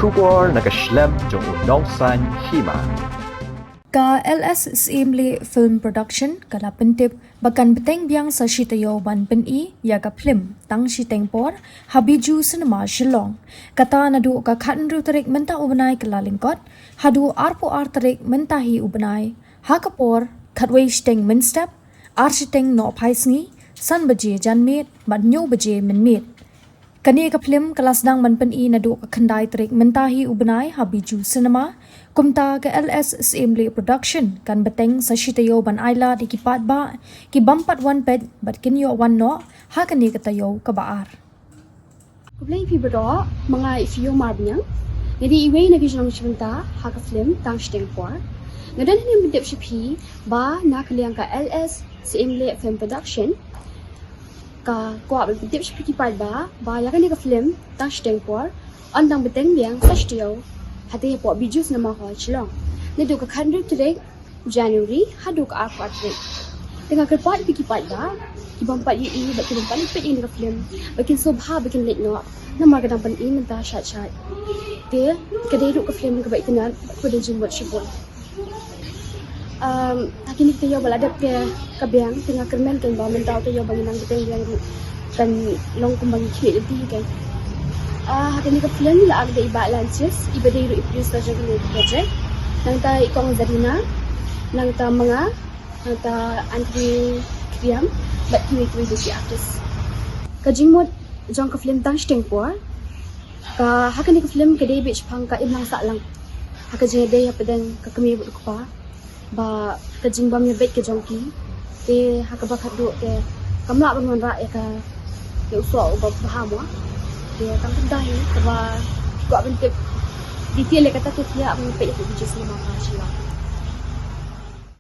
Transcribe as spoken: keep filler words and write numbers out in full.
Khubor na ka shlem jong u Nongsaiñ Hima. Ka L S Syiemlieh Film Production ka la pyntip ba kan bteng biang sa shi taïew ban pyni ïa ka phlim Tang Shiteng Por ha Bijou Cinema Shillong. Kata naduh ka khathynriew tarik mynta u bnai Kyllalyngkot haduh arphew ar tarik mynta hi u bnai, ha ka por khatwei shiteng mynstep, ar shiteng nohphaisngi, san baje janmiet bad hynñiew baje mynmiet. Kane ka phlim ka la sdang ban pyni naduh ka khyndai tarik mynta hi u bnai ha Bijou Cinema. Kumta ka L S Syiemlieh Production kan bteng sa shi taïew ban ailad ïa ki paidbah ki bym pat wan peit bad kin ïoh wan noh ha kane ka taïew kaba ar. Khublei phi baroh, ma nga i Fio Marbaniang. Nga dei iwei na ki shnong shibynta ha ka phlim Tang Shiteng Por. Nga don hangne ban pyntip sha phi ba na ka liang ka L S Syiemlieh Film Production ka kwah ban pyntip sha phi ki paidbah ba ïa kane ka phlim Tang Shiteng Por yn dang bteng biang sa shi taïew hangtei hapoh Bijou Cinema Hall Shillong naduh ka khathynriew tarik January haduh ka arphew ar tarik. Te nga kyrpad ïa phi ki paidbah ki bym pat ïohi bad ki bym pat peit ïa kane ka phlim ba kin sngewbha ba kin leit noh namar ka dang pyni mynta shait shait. Te ka dei ruh ka phlim kaba itynnad bad kaba dei jingmut shibun. Um, ha kine ki taïew ba la dep te ka biang, te nga kyrmen kein ba mynta u taïew ba ngi nang bteng biang ruh kan long kumba ngi khmih lynti hi kein. Ah, ha kane ka phlim la act da i Bah Lancius, iba dei ruh i producer jong kane ka project. Nangta i Kong Zarina, nangta ma nga, nangta Anthony Kriam bad kiwei kiwei de ki artist. Ka jingmut jong ka phlim Tang Shiteng Por ka, ha kane ka phlim ka dei beit shaphang ka imlang sahlang ha ka jingïadei hapdeng ka kmie bad u kpa, ba ka jingbym ïabeit ka jong ki. Te ha kaba khatduh te kam lah ban wanrah ïa ka, ïa u soh uba bha mo. Te tang kumta hi kaba kwah ban tip detail ïa kata te phi ïa ban peit ïa ka Bijou Cinema Hall Shillong.